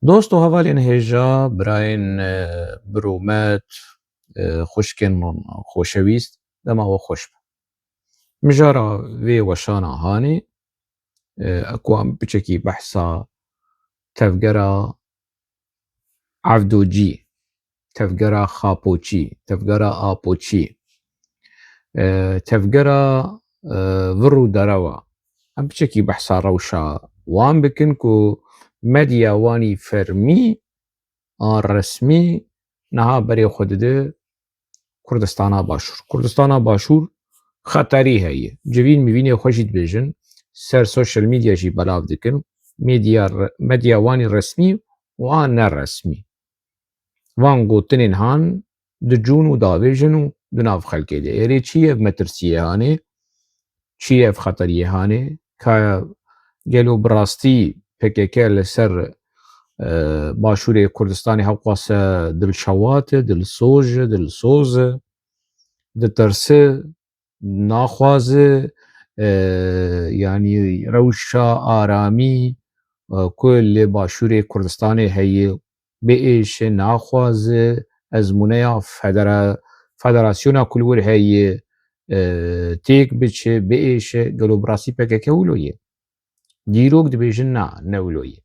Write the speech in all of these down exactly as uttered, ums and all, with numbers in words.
Dost û hevalên hêja, birayên, e, birûmet, e, xwişkên xoşewîst, dema we xweş be. Mijara vê weşana hanê, e, ku em piçekî behsa tevgera Evdocî, tevgera Xapoçî, tevgera Apoçî, e, tevgera, e, vir û derewa. Em piçekî behsa rewşa wan bikin ku medya wanî fermî an resmî niha berê xwe dide Kurdistana Başûr. Kurdistana Başûr xeterî heye. Civîn mivînê xwe jî dibêjin, ser social media jî belav dikin. Medya re-, medya wanî resmî û an ne resmî. Van gotinên han dicûn û davêjin û di nav xelkê de. Êrê çi ye ev metirsiyê hanê? Çi ye ev xeteriyê hanê? Ka gelo bi rastî P K K li ser, e, Başûrê Kurdistanê hewqase dilşewat e, dilsoj e, dilsoz e, ditirse, naxwaze, e, yanî rewşa aramî, e, ku li Başûrê Kurdistanê heye, biêşe, naxwaze ezmûneya federa-, federasyona ku li wir heye, e, têk biçe, biêşe, gelo bi rastî P K K wilo ye? Dîrok dibêjin na, ne wilo ye.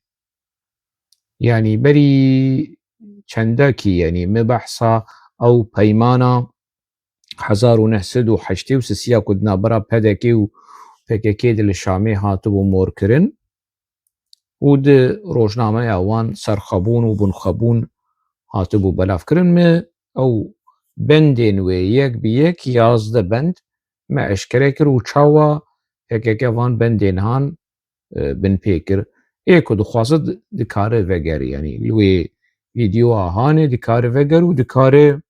Yanî berî çendekî, yanî me behsa ew peymana hezar û neh sed û heştê û sisiya ku di navbera P D K û P K K de li Şamê hatibû morkirin û di rojnameya wan serxwebûn û binxwebûn hatibû belavkirin. Me ew bendên wê yek bi yek yazdeh bend me eşkere kir û çawa P K K van bendên han, e, binpê kir. Ê ku dixwaze di-, dikare veger, yanî li wê vîdeoya hanê dikare veger û dikare,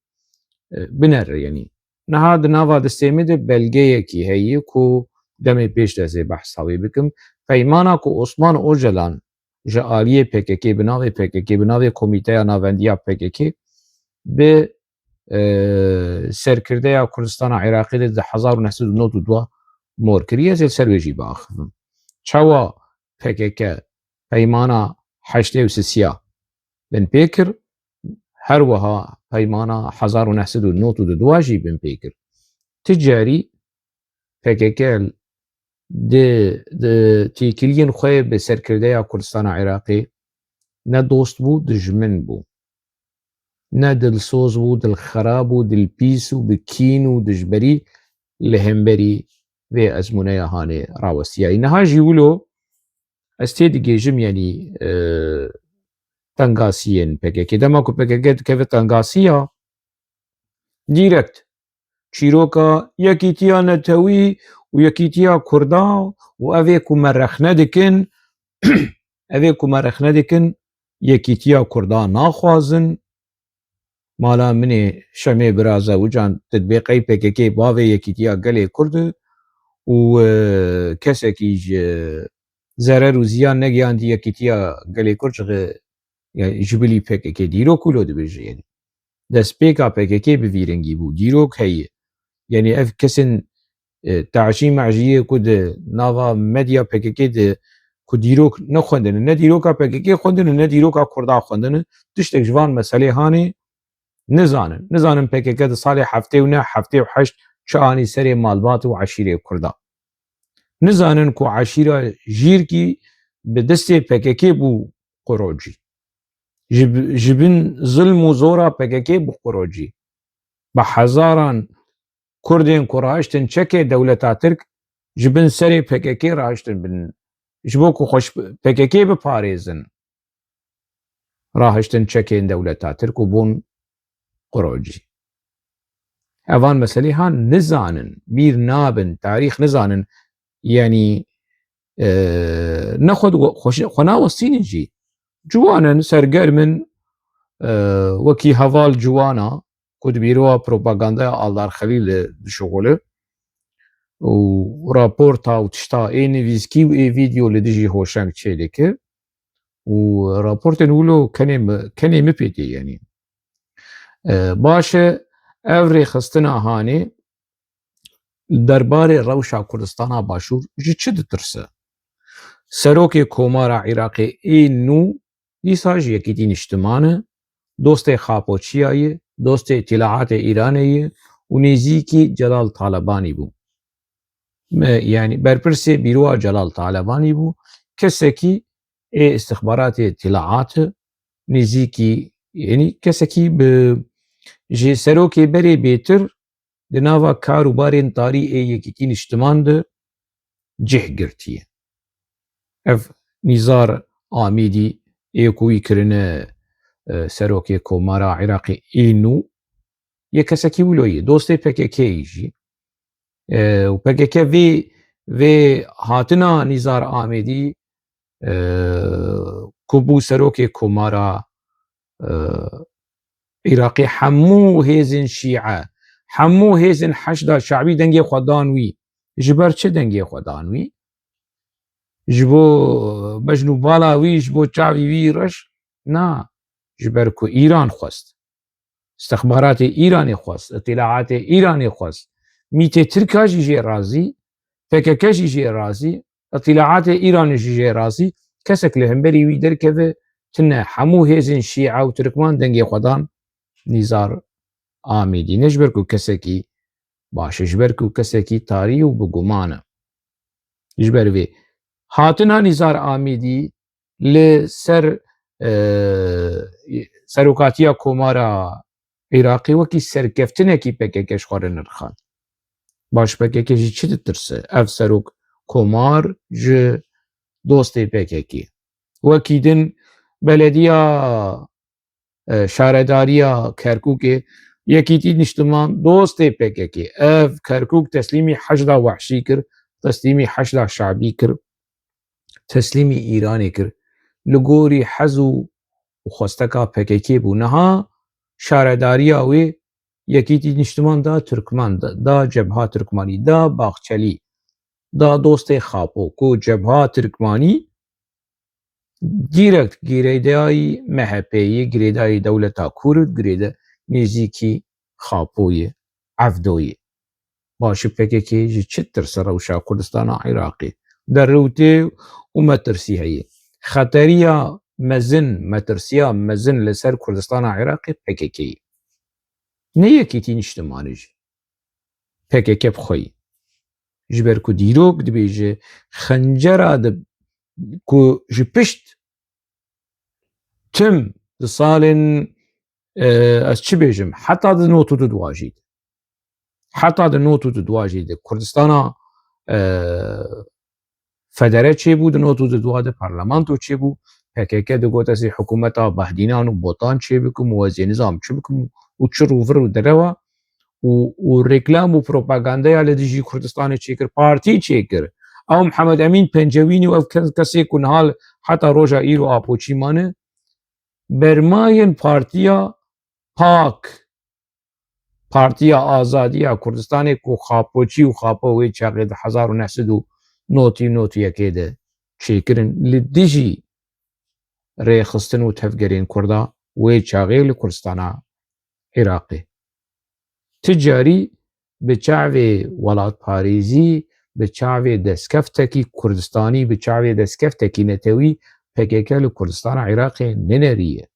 e, binere, yanî. Niha di nava destê min de belgeyekî heye ku demê pêş de ez ê behsa wê bikim. Peymana ku Osman Ocalan ji aliyê P K K, bi navê P K K, bi navê Komîteya Navendiya P K K, bi, e, serkirdeya Kurdistana Iraqê de di hezar û neh sed û nod û dua mor kiriye, ez ê li ser wê jî biaxivim. Çawa P K K peymana heştê û sisiya binpê kir, her wiha peymana hezar û neh sed û nod û dua jî binpê kir. Ti carî P K K di, di têkiliyên xwe bi serkirdeya Kurdistana Iraqê ne dost bû, dijmin bû. Ne dilsoz bû, dilxera bû, dilpîs û bi kîn û dijberî li hemberî vê ezmûneya hanê rawestiyayî. Niha jî wilo ez tê digêjim, yanî, e, tengasiyên P K K. Dema ku P K K dikeve tengasiya, dîrekt çîroka yekîtiya netewî û yekîtiya Kurda û ev ê ku me rexne dikin, ev ê ku me rexne dikin, yekîtiya Kurda naxwazin. Mala min ê Şemê bira Zewcan, tu dibê qey P K K bavê yekîtiya gelê Kurd e û, e, kesekî ji zerer û ziyan negiyandî yekîtiya gelê Kurd ji, yani ji bilî P K K dîrok wilo dibêje, yani. Destpêka P K K bi vî rengî bû. Dîrok heye. Yani ev kesên, e, taşî meciyê ku di nava medya P K K de ku dîrok nexwendine, ne dîroka P K K xwendine, ne dîroka Kurda xwendine, tiştek ji van meselê hanê nizanin. Nizanin P K K di salê heftê û neh, heftê û heşt çi anî serê malbat û eşîrê Kurda. Nizanin ku eşîra Jîrkî bi destê P K K bû qurocî. Ji, ji bin zilm û zora P K K bû qurocî. Bi hezaran Kurdên ku rahiştin çekê dewleta Tirk ji bin serê P K K rahiştin bin, ji bo ku xwe ji P K K biparêzin, rahiştin çekên dewleta Tirk û bûn qurocî. Evan meselê han nizanin, bîr nabin, tarîx nizanin, yanî, e, ne xwe, xwe, xwe nawestînin jî. Ciwan in, sergerm in, e, wekî heval ciwana ku di bîroya propagandaya Aldar Xelîl de dişuxule û raporta û tişta ê nivîskî û ê vîdeo li dijî Hoşeng çêdike û raportên wilo kenê mi, kenê mi pê tê, yanî. E, baş e, ev rêxistina hanê derbarê rewşa Kurdistana Başûr ji çi ditirse? Serokê Komara Iraqê ê nû Dîsa ji Yekîtî Niştiman e, dostê Xapoçiya ye, dostê îtilaatê Îranê ye û nêzîkî Celal Talebanî bû. Me, yanî berpirsê bîroya Celal Talebanî bû, kesekî ê istixbaratê îtilaat e, nêzîkî, yanî kesekî bi, ji serokê berê bêtir di nava kar û barên tarî ê Yekîtî Niştiman de cih girtiye. Ev Nîzar Amîdî ê ku wî kirine, e, serokê Komara Iraqê ê nû, yê kesekî wilo ye, dostê P K K yî jî. E, û P K K vê, vê hatina Nîzar Amêdî, e, ku bû serokê Komara, e, Iraqê, hemû hêzên Şîe, hemû hêzên Heşda Şabî dengê xwe dan wî. Ji ber çi dengê xwe dan wî? Ji bo bejn û bala wî, ji bo çavî wî reş? Na, ji ber ku Îran xwest. Istixbaratê Îranê xwest, îtilaatê Îranê xwest. Mîtê Tirka jî jê razî, P K K jî jê razî, îtilaatê Îranê jî jê razî. Kesek li hemberî wî derkeve, tine, hemû hêzên Şîe û Tirkman dengê xwe dan Nîzar Amîdî. Ne ji ber ku kesekî baş e, ji ber ku kesekî tarî û bi guman e. Ji ber vê hatina Nîzar Amîdî li ser, e, serokatiya Komara Iraqê wekî serkeftinekî P K K ji xwe re nirxand. Baş, P K K ji çi ditirse? Ev serok komar ji dostê P K K. Wekî din belediya, e, şaredariya Kerkûkê, Yekîtî Niştiman, dostê P K K. Ev Kerkûk teslîmî Heşda Wehşî kir, teslîmî Heşda Şabî kir, teslîmî Îranê kir. Li gorî hez û xwesteka P K K bû. Niha şaredariya wê Yekîtî Niştiman da Tirkman, da, da Cebha Tirkmanî, da Baxçelî, da dostê Xapo, ku Cebha Tirkmanî direkt girêdayî M H P'yê, girêdayî dewleta Kurd, girêde nêzîkî Xapoyê, Evdoyê. Baş, P K K ji çi tirse rewşa Kurdistana Iraqê? Derewtê û metirsî heye. Xeteriya mezin, metirsiya mezin li ser Kurdistana Iraqê P K K ye. Ne Yekîtî Niştimanî jî. P K K bi xwe ye. Ji ber ku dîrok dibêje, xencera di, ku ji pişt tim di salên, e, ez çi bêjim, heta di not û du jî de. Heta di not û du jî de Kurdistana, e, federe çêbû, di not û du de parlamento çêbû. P K K digot, ez ê hikûmeta Behdînan û Botan çêbikim û ez ê nizam çi bikim û çir û vir û derewa û, û reklam û propagandeya li dijî Kurdistanê çêkir, partî çêkir. Ew Mihemed Emîn Pencewînî û ev kes-, kesê ku niha li, heta roja îro Apoçî mane, bermayên partiya PAK, Partiya Azadiya Kurdistanê, ku Xapoçî û Xapo wê çaxê di hezar û neh sed û nod û nod û yekê de çêkirin, li dijî rêxistin û tevgerên Kurda wê çaxê li Kurdistana Iraqê. Ti carî bi çavê welatparêzî, bi çavê destkeftekî Kurdistanî, bi çavê destkeftekî netewî P K K li Kurdistana Iraqê neneriye.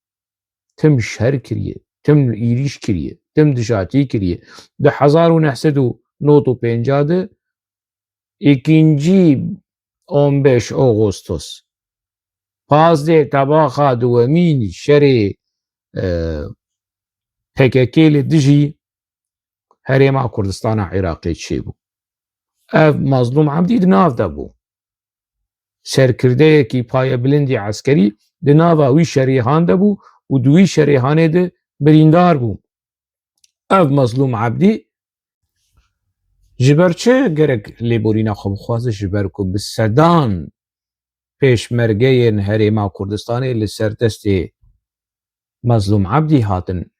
Tim şer kiriye, tim êrîş kiriye, tim dijatî kiriye. Di hezar û neh sed û nod û pênc de, ikinci on beş Ağustos, pazdeh tebaxa duwemîn şerê, e, P K K li dijî Herêma Kurdistana Iraqê çêbû. Ev Mazlûm Ebdî di nav de bû. Serkirdeyekî payebilindî eskerî di nava wî şerêhan de bû û di wî şerêhanê de birîndar bû. Ev Mazlûm Ebdî ji ber çi gerek lêborîna xwe bixwaze? Ji ber ku bi sedan pêşmergeyên Herêma Kurdistanê li ser destê Mazlûm Ebdî hatin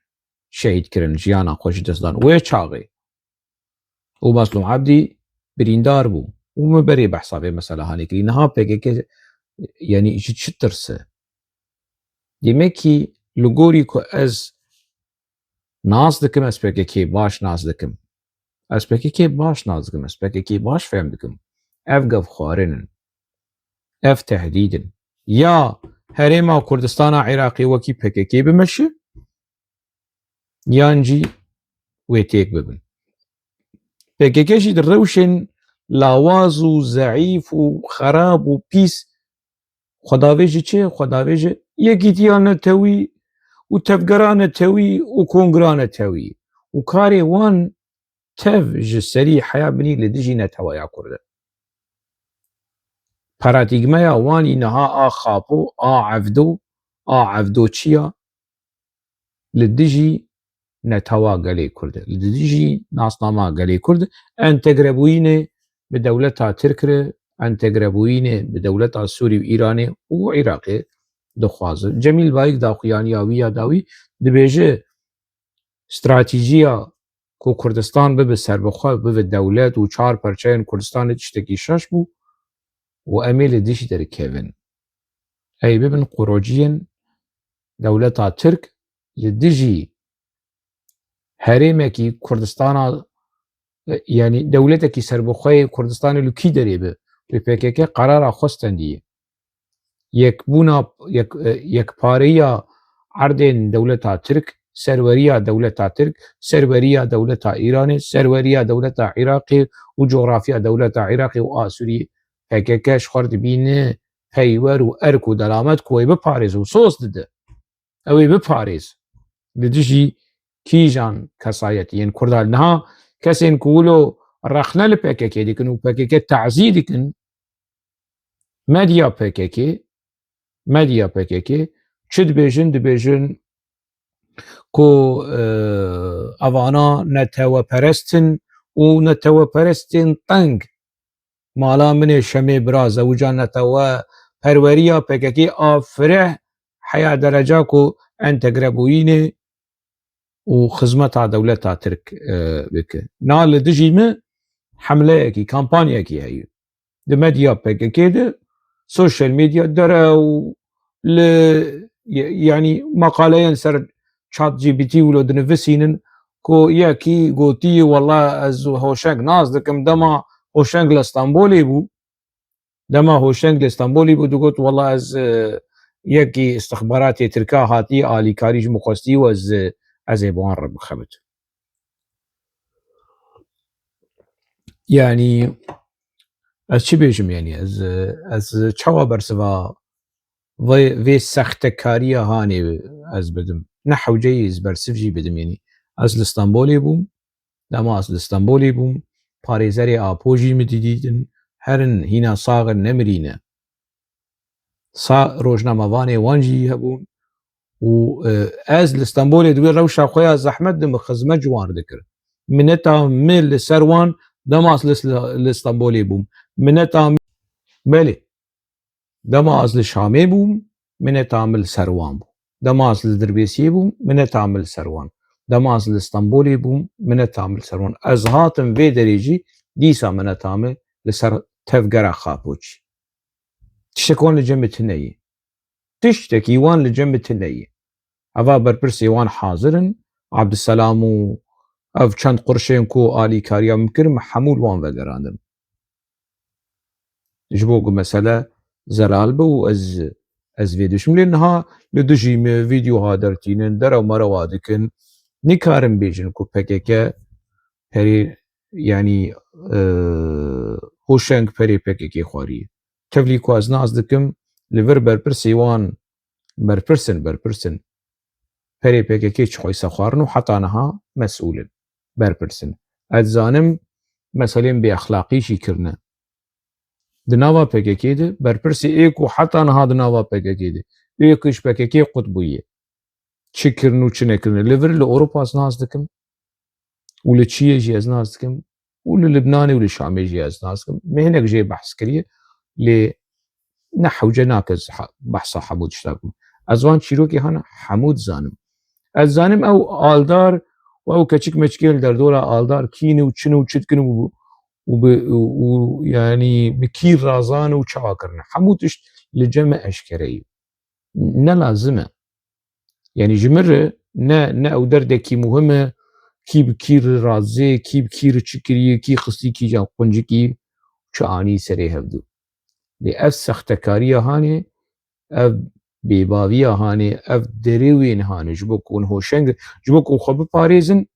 şehîd kirin, jiyana xwe ji dest dan. Wê çaxê û Mazlûm Ebdî birîndar bû û me berê behsa vê mesela hanê kirî. Niha P K K, yanî ji çi tirse? Demekî li gorî ku ez nas dikim, ez P K K baş nas dikim. Ez P K K baş nas dikim, ez P K K baş fehm dikim. Ev gevxwarin in. Ev tehdîd in. Ya herêma Kurdistana Iraqê wekî P K K bimeşe, yan jî wê têk bibin. P K K jî di rewşên lawaz û zeîf û xerab û pîs xwedavêjî çi? Xwedavêjî yekîtiya netewî û tevgera netewî û kongira netewî û karê wan tev ji serî heya binî li dijî neteweya Kurd e. Paratîgmeya wan î niha a xapo, a evdo, a evdoçiya li dijî netewa gelê Kurd e. Li dijî nasnama gelê Kurd e. Entegrebûyînê bi dewleta Tirk re, entegrebûyînê bi dewleta Sûrî û Îranê û Iraqê dixwaze. Cemîl Bayik daxuyaniya wî ya dawî dibêje, stratîjiya ku Kurdistan bibe serbixwe, bibe dewlet û çar perçeyên Kurdistanê tiştekî şaş bû û em ê li dijî derkevin. Ey bibin qurociyên dewleta Tirk li dijî herêmekî Kurdistana, yanî dewletekî serbixweyê Kurdistanê li kî derê be, wê P K K qerara xwe stendiye. Yekbûna, yek, e, yekpareya erdên dewleta Tirk, serweriya dewleta Tirk, serweriya dewleta Îranê, serweriya dewleta Iraqê û coxrafya dewleta Iraqê û a Sûriyê. P K K ji xwe re dibîne peywer û erk û delamet ku wê biparêz û soz dide. Ew ê biparêz. Li dijî kîjan kesayetî yên Kurda? Niha kesên ku wilo rexne li P K K dikin û P K K tazî dikin, medya P K K, medya P K K çi dibêjin? Dibêjin ku, e, evana neteweperest in û neteweperestên teng. Mala min ê Şemê bira, zewca netewe, perweriya P K K a fireh heya dereca ku entegrebûyînê û xizmeta dewleta Tirk, e, bike. Na li dijî min hemleyekî, kampanyekî heye. Di medya P K K de, sosyal medya dere û li, ye-, yanî maqaleyan ser ChatGPT wilo dinivisînin ku yekî gotî, "Wela ez Hoşeng nas dikim, dema Hoşeng li Stenbolê bû." Dema Hoşeng li Stenbolê bû, digot, "Wela ez, e, yekî istixbaratê Tirka hatî alîkarî ji min xwestî û ez, e, ez ê bi wan re bixebitim." Yanî ez çi bêjim, yanî ez, e, ez çawa bersiva vê, vê sextekariya hanê ez bidim? Ne hewceyî ez bersiv jî bidim, yanî ez li Stenbolê bûm, dema ez li Stenbolê bûm, parêzerê Apo jî min dîdîtin, herin hîna sax in, nemirîne. Sa rojnamevanê wan jî hebûn û, e, ez li Stenbolê di wê rewşa xwe ya zehmet de min xizmet ji wan re dikir. Mineta min li ser wan dema ez li, li Stenbolê bûm. Mineta min, belê. Dema ez li Şamê bûm, mineta min li ser wan bû. Dema ez li Dirbêsiyê bûm, mineta min li ser wan. Dema ez li Stenbolê bûm, mineta min li ser wan. Ez hatim vê derê jî dîsa mineta min li ser tevgera Xapoçî. Tiştek wan li cem min tune ye. Tiştekî wan li cem min tune ye. Eva berpirsê wan hazir in. Abdulselam û ev çend qurşên ku alîkariya min kir, min hemû li wan vegerandin. Ji bo ku mesele zelal be û ez, ez vê dişim. Lê niha li dijî me vîdyoha dertînin, derew merewa dikin. Nikarin bêjin ku P K K perê, yanî, e, Hoşeng perê P K K xwariye. Tevlî ku ez nas dikim, li vir berpirsê wan berpirsin, berpirsin. Perê P K K çi xweyse xwarin û heta niha mesûl in, berpirsin. Ez dizanim meselên bêexlaqî jî kirine. Di nava P K K de, berpirsê ê ku heta niha di nava P K K de, ê ku ji P K K qut bûye, çi kirin û çi nekirine. Li vir li Ewropa ez nas dikim û li Çiyê jî ez nas dikim û li Libnanê û li Şamê jî ez nas dikim. Me hinek jê behs kiriye, lê ne hewce nake ez ha-, behsa hemû tişta bikim. Ez van çîrokê hene hemû dizanim. Ez zanim ew aldar û ew keçik meçikê li derdora aldar kî ne û çi ne û çi dikin û, û bi, û, û, yanî bi kî razan û çawa kirine. Hemû tişt li cem me eşkere ye. Ne lazim e. Yanî ji min re ne, ne ew derdekî muhim e, kî bi kî re razê, kî bi kî re çi kiriye, kî xistî kîjan quncikî, çi anî serê hevdû. Lê ev sextekariya hanê, ev bêbaviya hanê, ev derewên hanê, ji bo ku hûn hoşeng, ji bo ku xwe biparêzin,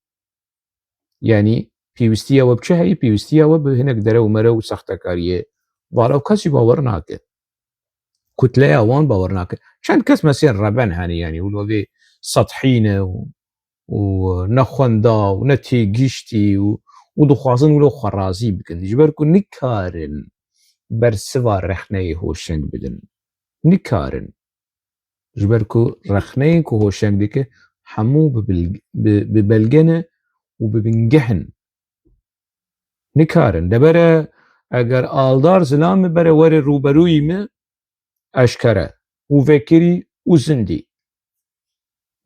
yanî pêwîstiya we bi çi heye? Pêwîstiya we bi hinek derew merew û sextekariyê. Vala û kes jî bawer nake. Kutleya wan bawer nake. Çend kes mesên reben hene, yanî wilo vê sethî ne û, û ne xwenda û ne têgiştî û, û dixwazin wilo xwe razî bikin. Ji ber ku nikarin bersiva rexneyê hoşeng bidin. Nikarin. Ji ber ku rexneyên ku hoşeng dike hemû bi bilg-, bi, bi belge ne û bi bingeh in. Nikarin. Debere eger Aldar Zilam bere were rûberûyî me, eşkere û vekirî û zindî.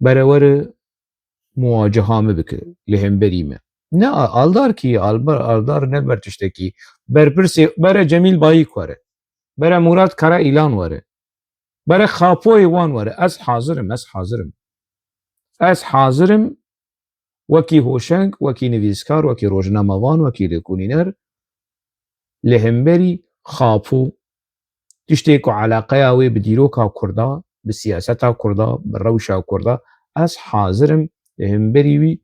Bere were muwaceha me bike li hemberî me. Ne a-, Aldar kî, Albar-, Aldar ne ber tiştekî. Berpirsê, bere Cemîl Bayîk were. Bere Murat Kara Îlan were. Bere xapoyê wan were. Ez hazir im, ez hazir im. Ez hazir im wekî hoşeng, wekî nivîskar, wekî rojnamevan, wekî lêkolîner li hemberî xapo, tiştê ku eleqeya wê bi dîroka Kurda, bi siyaseta Kurda, bi rewşa Kurda, ez hazir im li hemberî wî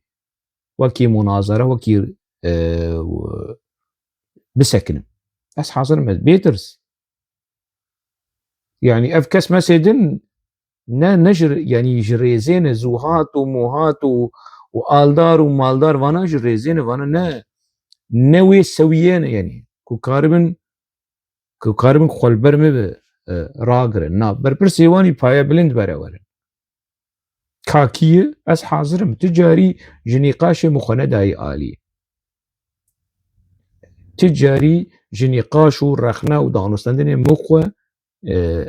wekî munazere, wekî, e, bisekinim. Ez hazir im, ez bêtirs. Yanî ev kes mesê din ne, ne ji, yanî ji rêzê ne, Zûhat û Muhat û, û Aldar û Maldar, vana ji rêzê ne, vana ne, ne wê sewiyê ne, yanî ku karibin, ku karibin xwe li ber me bi, e, ragirin. Na, berpirsê wan î paye bilind bere werin. Kakiyê, ez hazir im. Tu carî ji nîqaşê min xwe nedayî alî. Tu carî ji nîqaş û rexne û danûstendinê min xwe, e,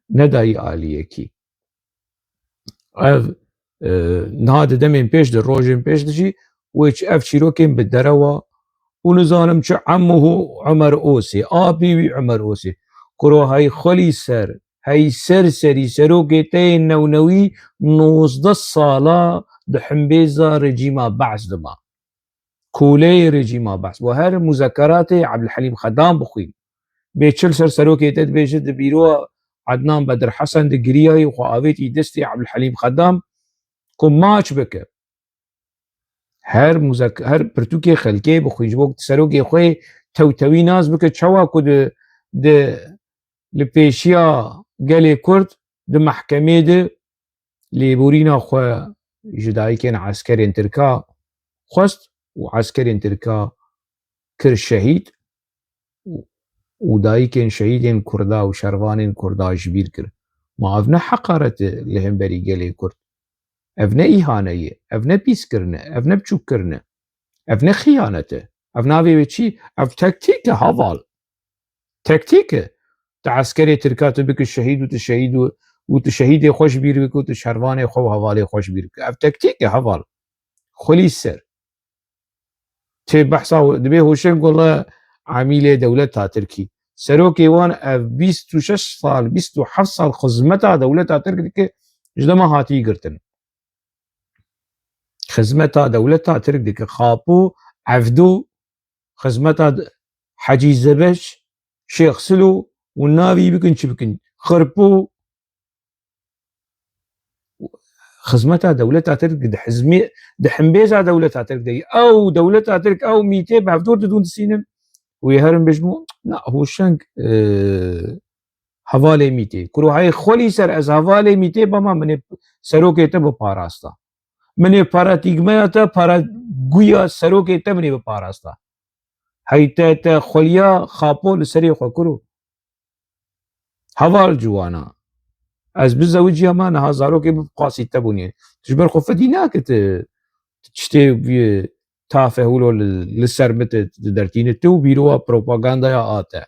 nedayî aliyekî. Ev, e, niha di demên pêş de, rojên pêş de jî wê çi ev çîrokên bi derewa û nizanim çi emuhu Umer Osê, apî wî Umer Osê. Kuro hey xwelî ser, hey ser serî serokê te yê newnewî nozdeh sala di himbêza rejîma Be's de ma. Koleyê rejîma Be's. Bo her muzekeratê Ebdulhelîm Xedam bixwîn. Bê çil ser serokê te dibêje di bîroya Ednan Bedir Hesen digiriyayî û xwe avêtî destê Ebdulhelîm Xedam ku maç bike. Her muzek-, her pirtûkê xelkê bixwîn, ji bo serokê xwe tewtewî nas bike, çawa ku di, di, li pêşiya gelê Kurd di mehkemê de lêborîna xwe ji dayikên eskerên Tirka xwest û eskerên Tirka kir şehîd û, û dayikên şehîdên Kurda û şervanên Kurda ji bîr kir. Ma ev ne heqaret e li hemberî gelê Kurd? Ev ne îhane ye, ev ne pîskirin e, ev ne biçûkkirin e, ev ne xiyanet e. Ev navê wê çi? Ev tektîk e, heval. Tektîk e. Tu eskerê Tirka tu bike şehîd û tu şehîd û, û tu şehîdê xwe ji bîr bike û tu şervanê xwe û hevalê xwe ji bîr bike. Ev tektîk e, heval. Xwelî ser. Tê behsa, dibê hoşeng wele emîlê dewleta Tirkî. Serokê wan ev bîst û şeş sal, bîst û heft sal xizmeta dewleta Tirk dike, ji dema hatî girtin. Xizmeta dewleta Tirk dike. Xapo, Evdo, xizmeta d-, Hecî Zebeş, Şêx Silo û navî bikin çi bikin. Xirpo, xizmeta dewleta Tirk di hizmê, di himbêza dewleta Tirk de ye. Ew dewleta Tirk, ew mîtê bi hevdor didûn disînin. Wê herin bêjin, na, hoşeng, e, hevalê mîtê. Kuro hey xwelî ser ez hevalê mîtê bama, min ê serokê te biparasta. Min ê paratîgmeya te, para guya serokê te min ê biparasta. Hey te, te xweliya Xapo li serê xwe kuro. Heval ciwana. Ez bizewiciya ma niha zarokê bi qasî te bûnê. Tu ji ber xwe fedî nake tu, tu tiştê wî tafe hûlo li, li ser min te, tu dertîne tu û bîrowa propagandaya a te.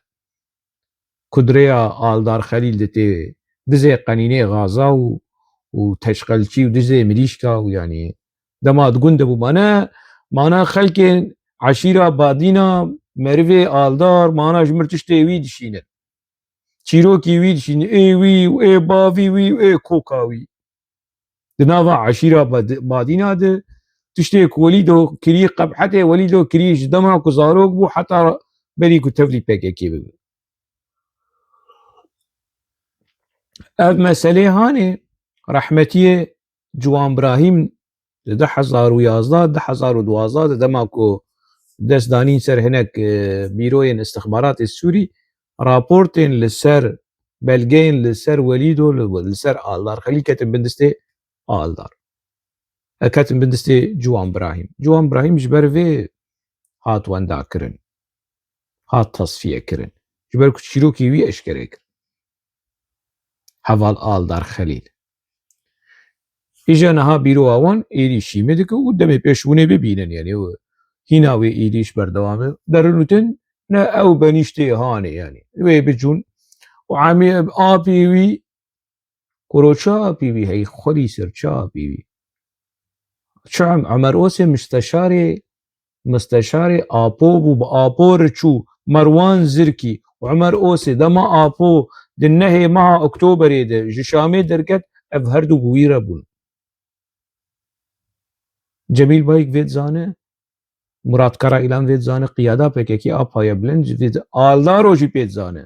Kudreya Aldar Xelîl de tê dizê qenînê Gaza û, û teşqelçî û dizê mirîşka û yanî dema di gund de bû mane, mana xelkên eşîra Badîna, merivê Aldar, mana ji mir tiştê wî dişînin. Çîrokî wî dişînin, ê wî û ê bavî wî û ê koka wî. Di nava eşîra Bad-, Badîna de tiştê ku welî do kirî, qebhetê welî do kirî ji dema ku zarok bû heta berî ku tevlî P K K bibe. Ev meselê hanê rehmetiyê Ciwan Brahîm di du hezar û yazdeh, du hezar û duwazdeh de dema ku dest danîn ser hinek, e, bîroyên istixbaratê Sûrî, raportên li ser, belgeyên li ser Welîdo, li, li ser Aldar Xelîl ketin bin distê Aldar. E, ketin bin distê Ciwan Brahîm. Ciwan Brahîm ji ber vê hat wendakirin. Hat tasfiyekirin. Ji ber ku çîrokê wî eşkere kir. Heval Aldar Xelîl. Îja niha bîroya wan êrîşî me dike û demê pêş hûnê bibînin, yanî hîna wê êrîş berdewam e. Derin û tin ne ew benîştê hanê, yanî wê bicûn û emê apê wî, kuro çi apî wî, hey xwedî ser çi apî wî. Çi em, Emer Osê misteşarê, misteşarê Apo bû, bi Apo re çû, Merwan Zirkî û Emer Osê dema Apo di nehê meha Oktoberê de ji Şamê derket, ev herdu bi wî re bûn. Cemîl Bayik vê dizane, Murat Karaîlan vê dizane, qiyada P K K a payebilind vê di-, Aldaro jî pê dizane.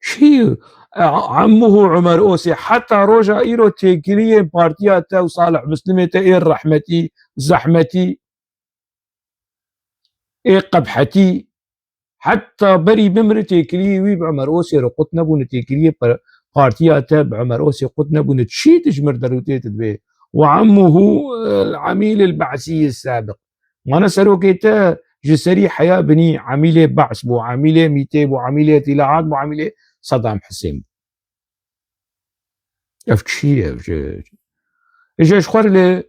Çi? E, Emmuhu Umer Osê heta roja îro têkiliyên partiya te û Salih Muslimê te ê rehmetî, zehmetî, ê qebhetî, heta berî bimire têkiliyê wî bi Umer Osê re qut nebûne, têkiliyê pe-, partiya te bi Umer Osê qut nebûne. Çi dijmir derûtê te dibê? Ve emmuhu, e, emîl el-Be'sî sabiq. Mane serokê te ji serî heya binî emîlê Be's bû, emîlê mîtê bû, emîlê îtîlaat bû, emîlê Sedam Hisên bû. Ev çi ye? Ev ji, ji ji xwe re li,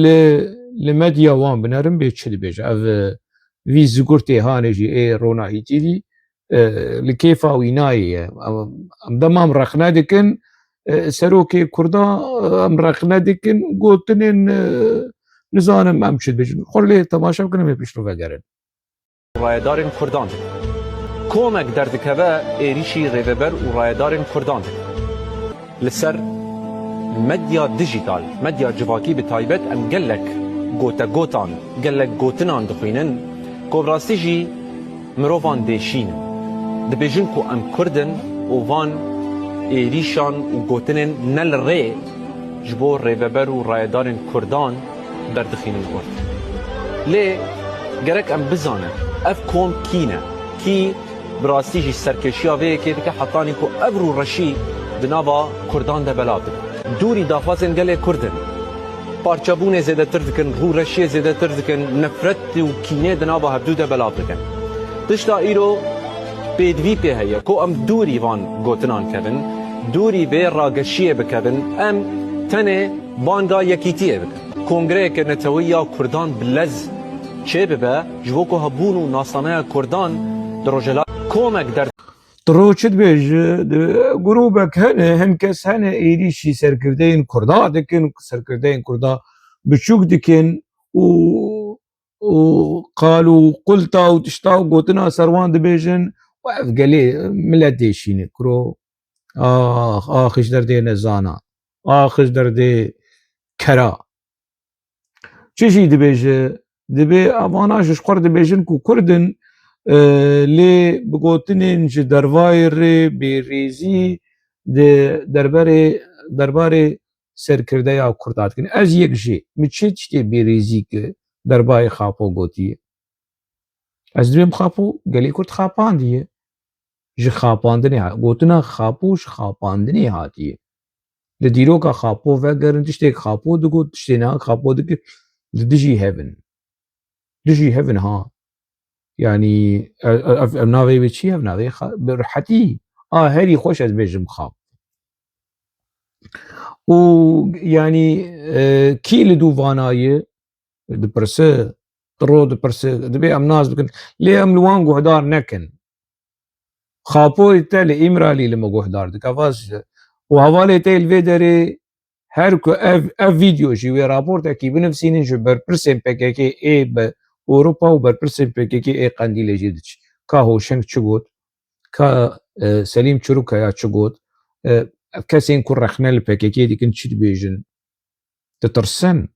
li, li medya wan binerim bê çi dibêje. Ev, e, vî zigurtê hanê jî ê Ronahî T V, e, li kêfa wî nayê ye. Em, em dema em rexne dikin, e, serokê Kurda, e, em rexne dikin, gotinên, e, nizanim em çi dibêjin. Xwe lê temaşe bikin, em ê pişt ve gerin. Rayedarên Kurdan. Komek derdikeve êrîşî rêveber û rayedarên Kurdan. Li ser medya dijîtal, medya civakî bi taybet em gelek gotegotan, gelek gotinan dixwînin ku bi rastî jî mirovan dêşîn in. Dibêjin ku em Kurd in û van êrîşan û gotinên ne li rê ji bo rêveber û rayedarên Kurdan derdixînin ort. Lê gerek em bizanin ev kom kî ne, kî bi rastî jî serkêşiya vê yekê dike hetanî ku ev rûreşî di nava Kurdan de belav dibe. Dûrî daxwazên gelê Kurd in. Parçebûnê zêdetir dikin, rûreşiyê zêdetir dikin, nefret û kînê di nava hevdû de belav dikin. Tişta îro pêdivî pê heye ku em dûrî van gotinan kevin, dûrî vê rageşiyê bikevin, em tenê banga yekîtiyê bikin. Kongreyeke neteweyî ya Kurdan bi lez çêbibe, ji bo ku hebûn û nasnameya Kurdan di Rojhela komek der. Tu ro çi dibêje? Di grûbek hene, hin kes hene êrîşî serkirdeyên Kurda dikin, serkirdeyên Kurda biçûk dikin û, û qal û qulta û tişta û gotina ser wan dibêjin û ev gelê milet dêşîne. Kuro, ax, ax ji derdê nezana, ax ji derdê kera. Çi jî dibêje, dibê evana ji xwe re dibêjin ku Kurd in, e, lê bi gotinên ji dervayê rê bêrêzî di derberê, derbarê serkirdeya Kurda dikin. Ez yek jê, min çi tiştê bêrêzî ki derbarê Xapo gotiye? Ez dibêm Xapo, gelê Kurd xapandiye. Ji xapandinê ha-, gotina Xapo ji xapandinê hatiye. Li dîroka Xapo vegerin, tiştê Xapo digot, tiştê niha Xapo dikir, li dijî hev in. Dijî hev in ha. Yanî, e, e, ev, ev navê wê çi ye? Ev navê Xa-, bi rehetî. A, herî xweş ez bêjim Xapo. Û, yanî, e, kî li dû vana ye? Dipirse, tu ro dipirse, dibê em nas bikin. Lê em li wan guhdar nekin. Xapoyê te li Îmralî li me guhdar dike. Vaz, û hevalê te li vê derê her ku ev, ev vîdeo jî wê raportekî binivîsînin ji berpirsên P K K ê bi Ewropa û berpirsên P K K ê Qendîlê jî diçî. Ka Hoşeng çi got? Ka, e, Selîm Çirûkaya çi got? E, ev kesên ku rexne li P K K dikin çi dibêjin? Ditirsin.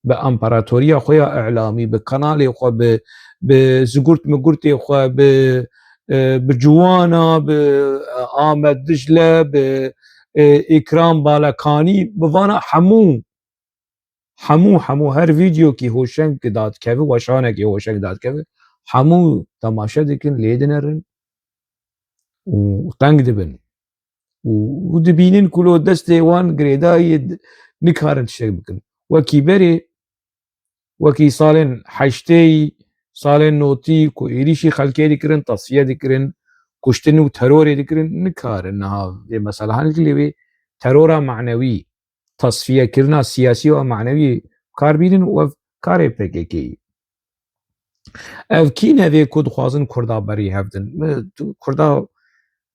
Bi împaratoriya xwe ya îlamî, bi kanalê xwe, bi, bi zigurt migurtê xwe, bi, e, bi ciwana, bi, e, Amed Dicle, bi, e, Îkram Balekanî, bi vana hemû, hemû, hemû her vîdeokî hoşeng dadikeve, weşanekî hoşeng dadikeve, hemû temaşe dikin, lê dinerin û teng dibin. Û, û dibînin ku lo destê wan girêdayî d-, nikarin tiştek bikin. Wekî berê, wekî salên heştêyî, salên notî ku êrîşî xelkê dikirin, tesfiye dikirin, kuştin û terorê dikirin, nikarin niha vê meselehan, lê wê terora manewî, tesfiyekirina siyasî û manewî kar bînin û ev karê P K K yî. Ev kî ne vê ku dixwazin Kurda berî hev din? Me, tu Kurda,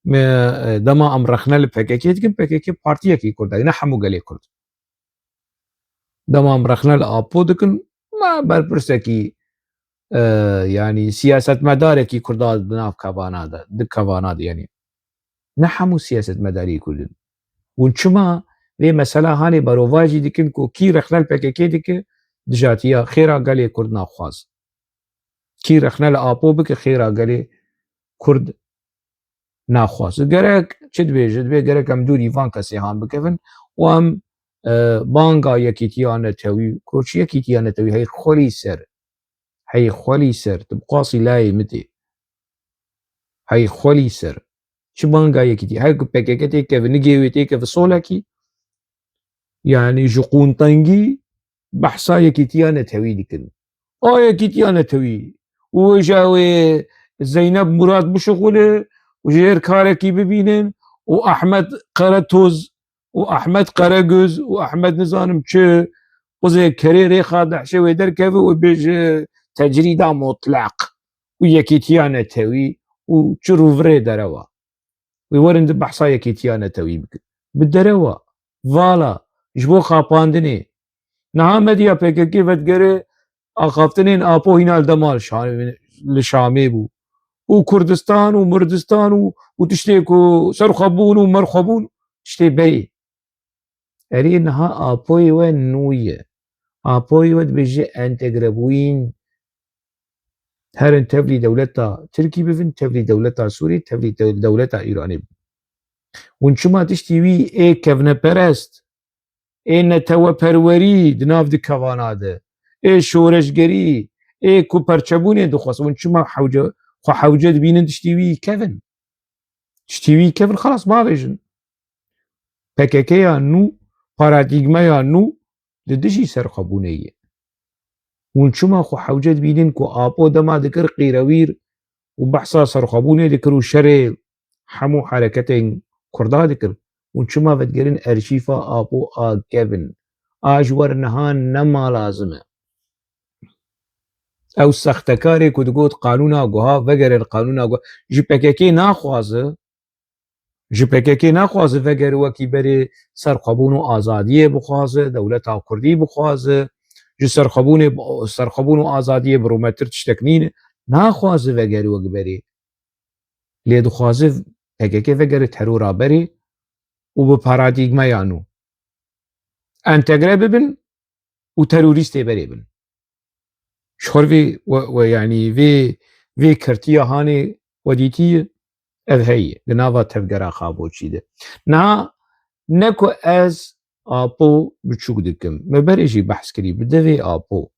me, e, dema em rexne li P K K dikin, P K K partiyekî Kurda ye, ne hemû gelê Kurd. Dema em rexne li Apo dikin, me berpirsekî, e, yanî siyasetmedarekî Kurda di nav kevana de, di kevana de, yanî ne hemû siyasetmedarî Kurd in. Hûn çima vê mesela hanê berovajî dikin ku kî rexne li P K K dike, dijatiya xêra gelê Kurd naxwaz? Kî rexne li Apo bike, xêra gelê Kurd naxwaz? Gerek çi dibêje? Dibê gerek em dûrî van kesê han bikevin û em, e, banga yekîtiya netewî, ku çi yekîtiya netewî, hey xwelî ser. Hey xwelî ser, tu bi qasî layê min tê. Hey xwelî ser. Çi banga yekîtî? Her ku P K K têkeve, nigê wê têkeve solekî, yanî ji qûntengî behsa yekîtiya netewî dikin. A yekîtiya netewî. Û wêja wê Zeynep Murad bişuxule û ji hêr karekî bibînin û Ahmet Qeretoz û Ahmet Qeregöz û Ahmet nizanim çi, quzê kerê rêxa dehşê wê derkeve û bêje tecrîda mutleq û yekîtiya netewî û çi rûvirê derewa. Wê werin di behsa yekîtiya netewî bikin. Bi derewa, vala, ji bo xapandinê. Niha medya P K K vedigere axaftinên Apo hîna li dema li Şamê, li Şamê bû. Û Kurdistan û Murdistan û, û tiştê ku serxwebûn û merxwebûn, tiştê berê. Erê niha Apoyê we nû ye. Apoyê we dibêje entegrebûyîn. Herin tevlî dewleta Tirkî bibin, tevlî dewleta Sûrî, tevlî dew-, dewleta Îranê bibin. Hûn çima tiştî wî ê kevneperest, ê neteweperwerî di nav di kevana de, ê şoreşgerî, ê ku perçebûnê dixwest, hûn çima hewce, xwe hewce dibînin tiştî wî kevin? Tiştî wî kevin, xelas bavêjin. P K K ya nû, paradîgmeya nû li dijî serxwebûnê ye. Hûn çima xwe hewce dibînin ku Apo dema dikir qîrewîr û behsa serxwebûnê dikir û şerê hemû hereketên Kurda dikir? Hûn çima vedigerin erşîfa Apo a kevin? A ji wer niha nema lazim e. Ew sextekarê ku digot qanûna guha, vegerin qanûna guha, ji P K K naxwaze, ji P K K naxwaze vegere wekî berê serxwebûn û azadiyê bixwaze, dewleta Kurdî bixwaze, ji serxwebûnê, serxwebûn û azadiyê bi rûmetir tiştek nîne, naxwaze vegere wek berê. Lê dixwaze P K K vegere terora berê û bi paradîgmeya nû entegre bibin û terorîstê berê bin. Ji xwe vê, we, we, yanî vê, vê kirtiya hanê we dîtî, ev heye di nava tevgera Xaboçî de. Niha ne ku ez Apo biçûk dikim. Me berê jî behs kirî, bi devê Apo.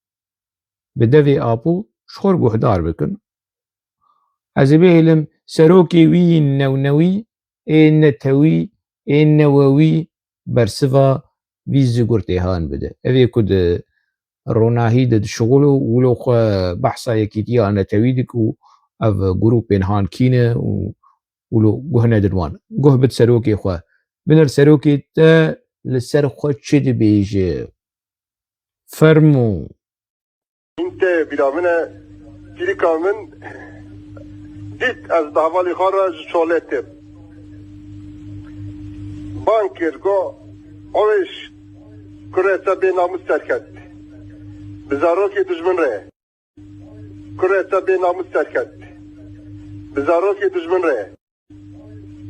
Bi devê Apo ji xwe guhdar bikin. Ez ê bihêlim serokê wî newnewî, ê netewî, ê newewî bersiva vî zigurtê han bide. Ev ê ku di ronahî de dişixulo û wilo xwe behsa yekîtiya netewî dik û ev grûpên han kî ne û wilo guh nedin wan. Guh bid serokê xwe. Binir serokê te li ser xwe çi dibêje. Fermû. Hîn tê bîra min e, pîrika min dît ez bi hevalê xwe re ji şolê têm. Bang kir, got, Ewêş, kurê te bê namûs derket. Bi zarokê dijmin re. Kurê te bê namûs derket. Bi zarokê dijmin re.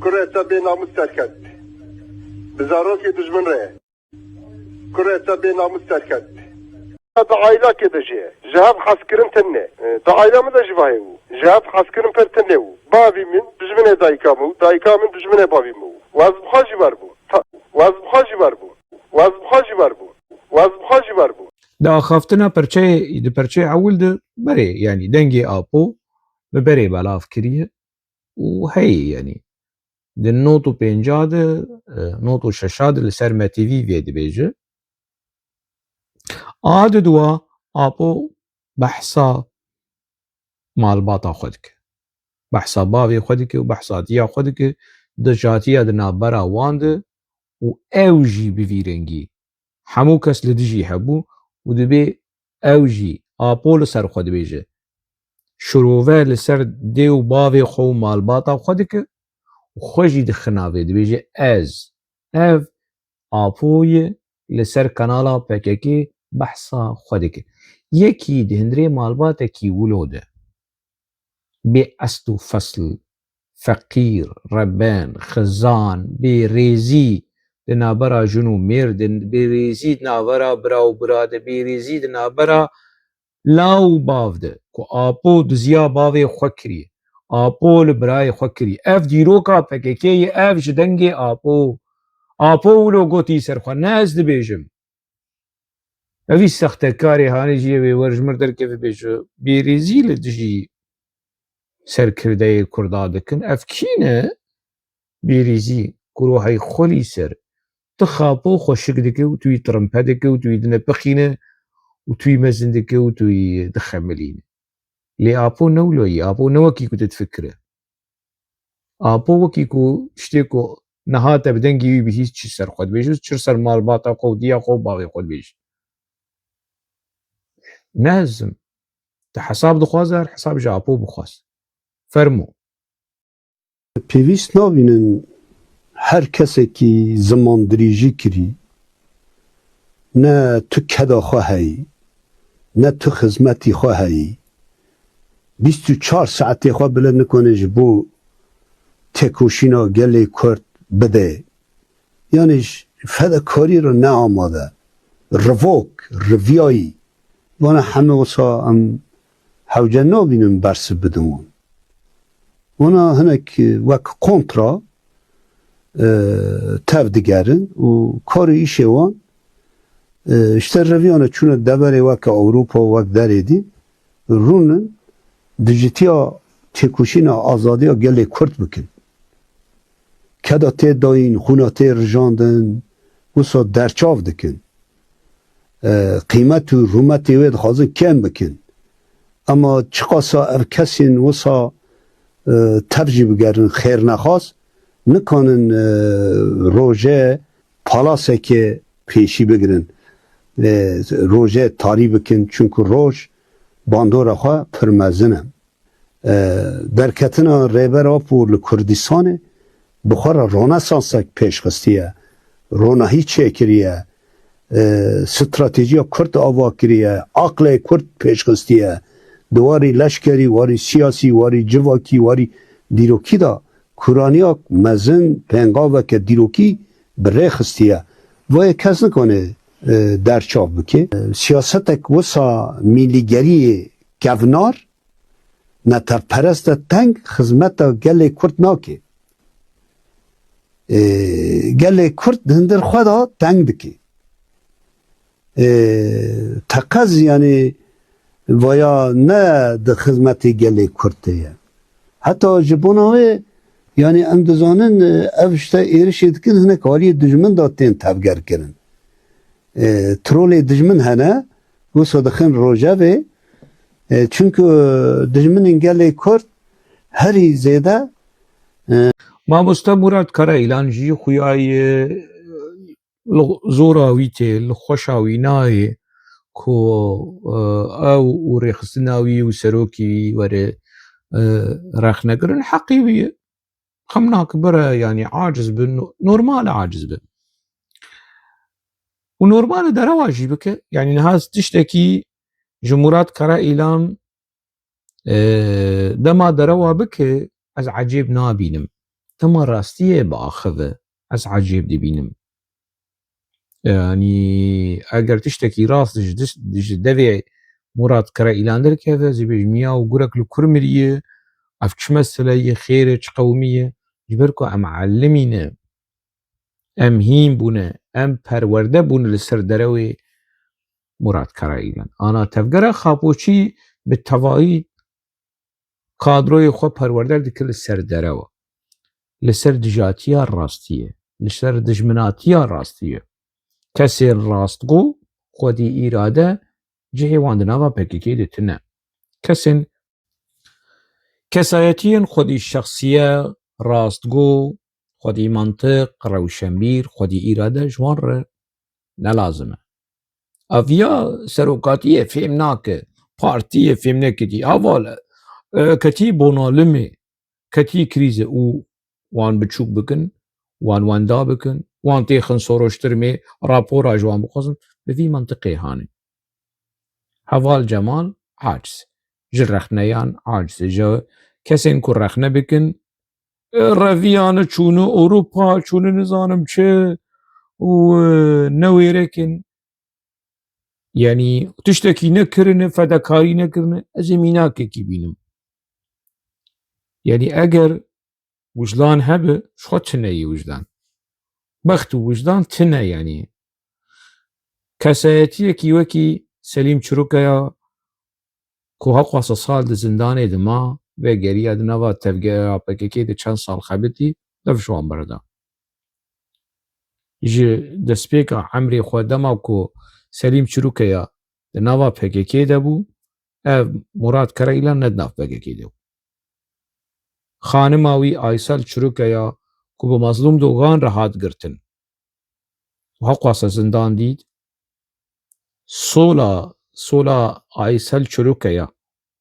Kurê te bê namûs derket. Bi zarokê dijmin re. Kurê te bê namûs derket. Di aîlakê de jî ji hev hezkirin tune. Di aîla min de jî vahê bû. Ji hev hezkirin pir tune bû. Bavî min dijminê dayika min û dayika min dijminê bavî min bû. Û ez bi xwe jî wer bûm. Ta- Waz bi xwe jî ber bû. Waz bi xwe jî ber bû. Waz bi xwe jî ber bû. Di axaftina perçeyê, di perçeyê ewil de berê, yanî dengê Apo bi berê belav kiriye û heyî, yanî di not û pênca de, e, not û şeşa de li ser M T V vê dibêje. A di dua Apo behsa malbata xwe dike. Behsa bavê xwe dike û behsa diya xwe dike, dijatiya di navbera wan de û ew jî bi vî rengî. Hemû kes li dijî hebû û dibê ew jî Apo li ser xwe dibêje. Şirove li ser dê û bavê xwe û malbata xwe dike û xwe jî dixinavê, dibêje ez, ev Apo ye, li ser kanala P K K behsa xwe dike. Yekî di hundirê malbatekî wilo de bê esl û fesl, feqîr, reben, xizan, bêrêzî di navbera jin û mêr de, bêrêzî di navbera bira û bira de, bêrêzî di navbera law û bav de, ku Apo diziya bavê xwe kiriye, Apo li birayê xwe kiriye. Ev dîroka P K K ye, ev ji dengê Apo. Apo wilo gotî ser xwe, ne ez dibêjim. Evî sextekarê hanê jî ew ê wer ji mir derkeve bêje, bêrêzî li dijî serkirdeyê Kurda dikin. Ev kî ne? Bêrîzî, ku rohê xwe lî ser. Tu Apo xweşik dike û tu yî tirimpe dike û tu yî dinepixîne û tu yî mezin dike û tu yî dixemilîne. Lê Apo ne wilo yî, Apo ne wekî ku tu difikire. Apo wekî ku tiştê ku niha te bi dengê wî bihîst, çi ser xwe dibêje, çi ser malbata xwe û diya xwe û bavê xwe dibêje. Ne ez im. Tu hesab dixwaze, her hesab ji Apo bixwaz. Fermo. Pêwîst nabînin her kesekî ziman dirêjî kirî, ne tu keda xwe heyî, ne tu xizmetî xwe heyî, bîst û çar saetê xwe bile nikane ji bo têkoşîna gelê Kurd bide. Yanî ji fedekarî re ne amade. Rivok, riviyayî. Vana heme wisa em hewce nabînin bersiv bidin wan. Vana hinek wek kontra, e, tev digerin û karê îşê wan, e, işte reviyane çûne deverê weke Ewropa, wek derê dî, rûnin dijitiya têkoşîna azadiya gelê Kurd bikin. Keda tê dayîn, xûna tê rijandin, wisa derçav dikin. E, qîmet û rûmetê wê dixwazin kêm bikin. Ema çiqasa ev kesên wisa, e, tev jî bigerin xêrnexwaz, nikanin, e, roje palasekê pêşî bigirin. E, roje tarî bikin, çunku roj bandora xwe pir mezin e. E, derketina Rêber Apo li Kurdistanê bi xwe re ronesansek pêş xistiye, ronahî çêkiriye, e, stratejiya Kurd ava kiriye, aqlê Kurd pêş xistiye, di warî leşkerî, warî siyasî, warî civakî, warî dîrokî de kuraniya mezin, pêngaveke dîrokî bi rê xistiye. Vayê kes nikane, e, derçav bike. E, siyasetek wisa mîlîgeriyê kevnar, netewperest e, teng xizmeta gelê Kurd nake. E, gelê Kurd di hundir xwe de teng dike. E, teqez, yanî, vaya ne di xizmetê gelê Kurd de ye. Heta ji bona wê, yanî, em dizanin, e, ev işte êrişê dikin, hinek aliyê dijmin de tên tevgerkirin. E, trolê dijmin hene, wisa dixin rojevê, e, çunku dijminên gelê Kurd herî zêde, e, Mamoste Murat Karaîlan jî xuya ye, li zora wî tê, li xweşa wî nayê ku, e, ew û rêxistina wî û serokî wî were, e, rexne kirin, heqî wî ye. Xem nake bire, yanî aciz bi, no-, normal e aciz bi. Û normal e derewa jî bike. Yanî niha tiştekî ji Murat Karaîlan, e, dema derewa bike, ez ecêb nabînim. Dema rastiyê biaxive, ez ecêb dibînim. Yanî eger tiştekî rast ji dis-, ji devê Murat Karaîlan derkeve, ez ê bêjim ya û gurek li kur miriye, ev çi mesele ye, xêr e, çi qewimî ye? Ji ber ku em elimî ne. Em hîn bûne, em perwerde bûne li ser derewê Murat Karayilan. Ana tevgera Xapoçî bi tevayî kadroyê xwe perwerde dike li ser derewa. Li ser dijatiya rastiyê, li ser dijminatiya rastiyê. Kesên rastgo xwedî îrade cihê wan di nava P K K de tune. Kesên, kesayetiyên xwedî şexsiye, rastgo, xwedî mantiq, rewşenbîr, xwedî îrade ji wan re ne lazim e. Ev ya serokatiyê fêm nake, partiyê fêm neketî, heval e, e, ketî bonalimê, ketî krîze û wan biçûk bikin, wan wenda bikin, wan têxin soroştirmê, rapora ji wan bixwazin, bi vî mantiqê hane. Heval Cemal aciz. Ji rexneyan aciz. Ji kesên ku rexne bikin, e, reviyane çûne Ewropa, çûne nizanim çi û, e, newêrekin. Yanî tiştekî nekirine, fedekarî nekirine, ez ê mînakekî bînim. Yanî eger wijdan hebe, ji xwe tune yî wijdan. Bext û wijdan tune yanî. Kesayetiyekî wekî Selîm Çirûkeya ku heqwasa sal di zindanê de ma, vegeriya di nava tevgera P K K de çend sal xebitî, dev ji wan berda. Ji destpêka emrê xwe dema ku Selîm Çirûkeya di nava P K K de bû, ev Murat Karayilan ne di nav P K K de bû. Xanima wî Aysel Çirûkeya ku bi Mazlûm Dogan re hat girtin û heqwasa zindan dît, sola, sola Aysel Çirûkeya,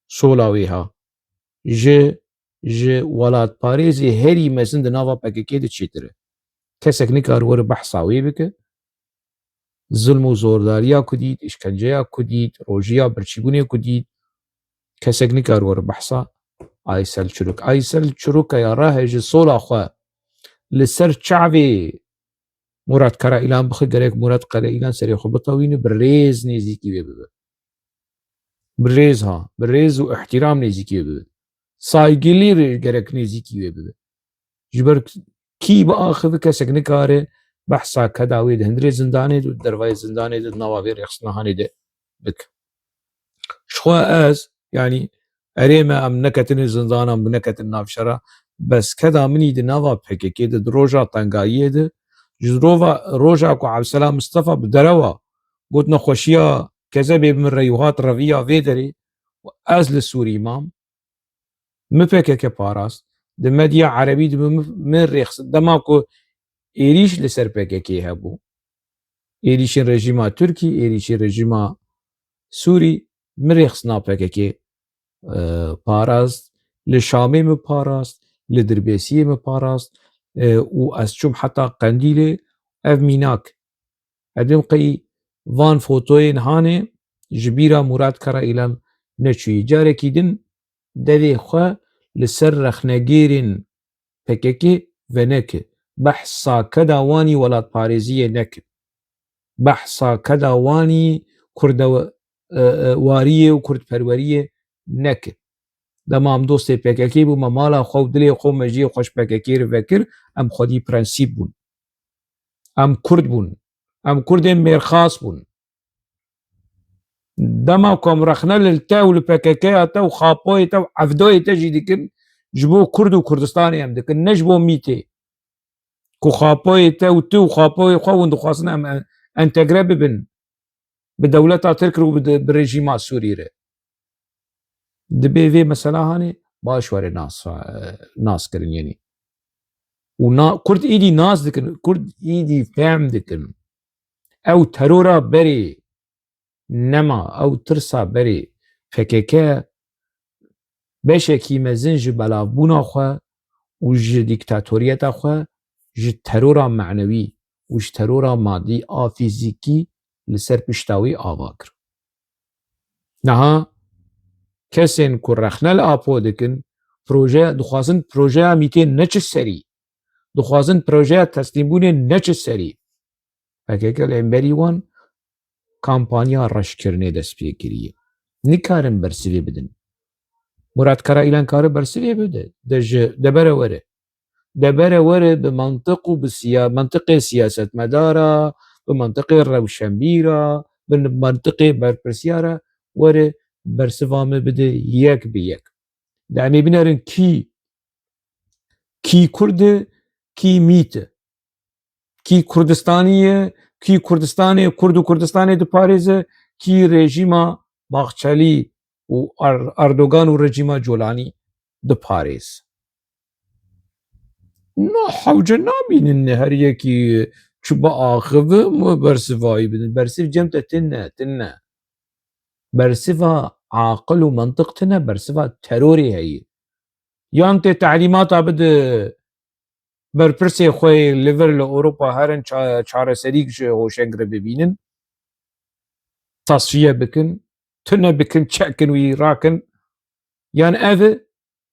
sola wê ha, ji, ji welatparêzê herî mezin di nava P K K de çêtir e. Kesek nikar were behsa wê bike. Zilm û zordariya ku dît, îşkenceya ku dît, rojiya birçîbûnê ku dît, kesek nikar were behsa Aysel Çirûk. Aysel Çirûkeya rahe ji sola xwe li ser çavê Murat Karayilan bixe, gerek Murat Karayilan serê xwe bitewîne, bi rêz nêzîkî wê bibe. Bi rêz ha, bi rêz û îhtîram nêzîkî wê bibe. Saygilî rê gerek nêzîkî wê bibe. Ji ber kî biaxive, kesek nikare behsa keda wê di hundirê zindanê de û di dervayê zindanê de di nava vê rêxistina hanê de bike. Ji xwe ez, yanî erê me em neketine zindan, em bineketin nav şera, bes keda min î di nava P K K de, di roja tengayiyê de, ji rova, roja ku Evsela Mistefa bi derewa got nexweşiya kezebê bi min re û hat reviya vê derê û ez li Sûrî mam, min P K K parast, di medya erebî de min, min rêxist, dema ku êrîş li ser P K K hebû, êrîşên rejîma Tirkî, êrîşên rejîma Sûrî, min rêxistina P K K, e, parast, li Şamê min parast, li Dirbêsiyê min parast, e, û ez çûm heta Qendîlê, ev mînak. Edim qey van fotoyên hanê ji bîra Murat Karayilan neçûyî. Carekî din devê xwe li ser rexnegêrên P K K veneke. Behsa keda wanî welatparêziyê neke. Behsa keda wanî kurdew-, e, e, wariyê û kurdperweriyê neke. Dema em dostê P K K bû, me mala xwe û dilê xwe û mejiyê xwe ji P K K re vekir, em xwedî prensîp bûn. Em kurd bûn. Em kurdên mêrxas bûn. Dema ku em rexne li te û li P K K ya te û Xapoyê te û Evdoyê te jî dikin, ji bo Kurd û Kurdistanê em dikin, ne ji bo mîtê. Ku Xapoyê te û tu û Xapoyê xwe hûn dixwazin em en-, entegre bibin bi dewleta Tirk re û bi de-, bi rejîma Sûrî re. Dibê vê mesela hanê baş were nas, nas kirin, yanî. Û na-, Kurd îdî nas dikin, Kurd îdî fehm dikin. Ew terora berê nema, ew tirsa berê P K K beşekî mezin ji belavbûna xwe û ji dîktatoriyeta xwe ji terora manewî û ji terora madî a fîzîkî li ser pişta wî ava kir. Niha kesên ku rexne li Apo dikin, proje, dixwazin projeya mîtê neçe serî, dixwazin projeya teslîmbûnê neçe serî. P K K li hemberî wan kampanya reşkirinê dest pê kiriye. Nikarin bersivê bidin. Murat Karayilan kare bersivê bide, de ji debere were. Debere were bi mantiq û bi siya-, mantiqê siyasetmedara, bi mantiqê rewşenbîra, bi mantiqê berpirsiyara were bersiva me bide yek bi yek. De em ê binerin kî, kî Kurd e, kî Mît e. Kî Kurdistanî ye, kî Kurdistanê, Kurd û Kurdistanê diparêze, kî rejîma Baxçelî û Er-, Erdogan û rejîma Colanî diparêz. Na hewce nabînin her yekî çi biaxivin û bersivayî bidin. Bersiv cem te tune, tune. Bersiva aqil û mantiq tune, bersiva terorê heye. Yan tê telîmata bide berpirsê xwe yê li vir li Ewropa herin ça-, çareserîk ji Hoşeng re bibînin, tasfiye bikin, tune bikin, çekin wî rakin, yan ev e,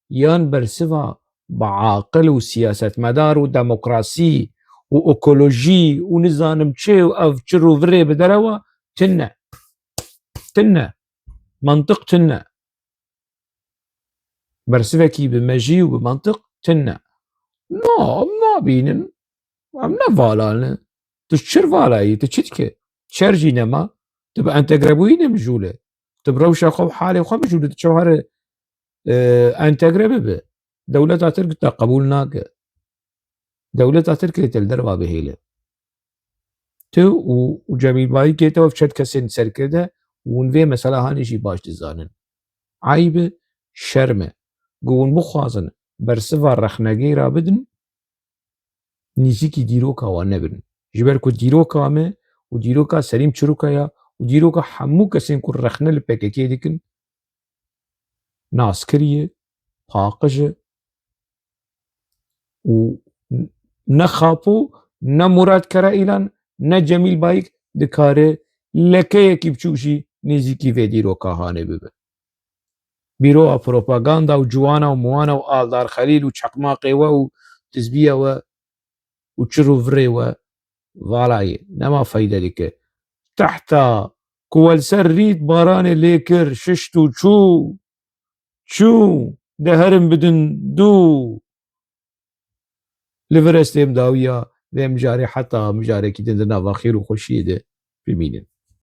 yan bersiva bi aqil û siyasetmedar û demokrasî û ekolojî û nizanim çi û ev çi rûvirê bi derewa tune. Tune. Mantiq tune. Bersivekî bi mejî û bi mantiq tune. Na, em nabînin. Em ne vala ne. Tu çir vala yî, tu çi dike? Şer jî nema. Tu bi entegrebûyî ne mijûl e. Tu bi rewşa xwe, bi halê xwe mijûl e. Tu çawa here, e, entegre bibe. Dewleta Tirk te qebûl nake. Dewleta Tirk ê te li derva bihêle. Tu û, û Cemîl Bayikê te ev çend kesên serkirde û hûn vê mesela hanê jî baş dizanin. Eyb e, şerm e. Ku hûn bixwazin bersiva rexnegê re bidin, nîzîkî dîroka wan nebin. Ji ber ku dîroka me û dîroka Serîm Çirûka ya û dîroka hemû kesên ku rexne li P K K dikin, naskirî ye, paqij e û ne Xapo, ne Murat Karaîlan, ne Cemîl Bayik dikare lekeyekî biçûk jî nêzîkî vê dîroka hanê bibe. Bîroya propaganda û ciwana û miwana û Aldar Xelîl û çeqmaqê we û tizbiyê we û çir û virê we, valayê, nema feyde dike. Tehta ku we li ser rît baranê lê kir, şişt û çû, çû, de herin bidin dû. Li vir ez têm dawiya vê mijarê heta mijarekî din di nava xêr û xweşiyê de bimînin.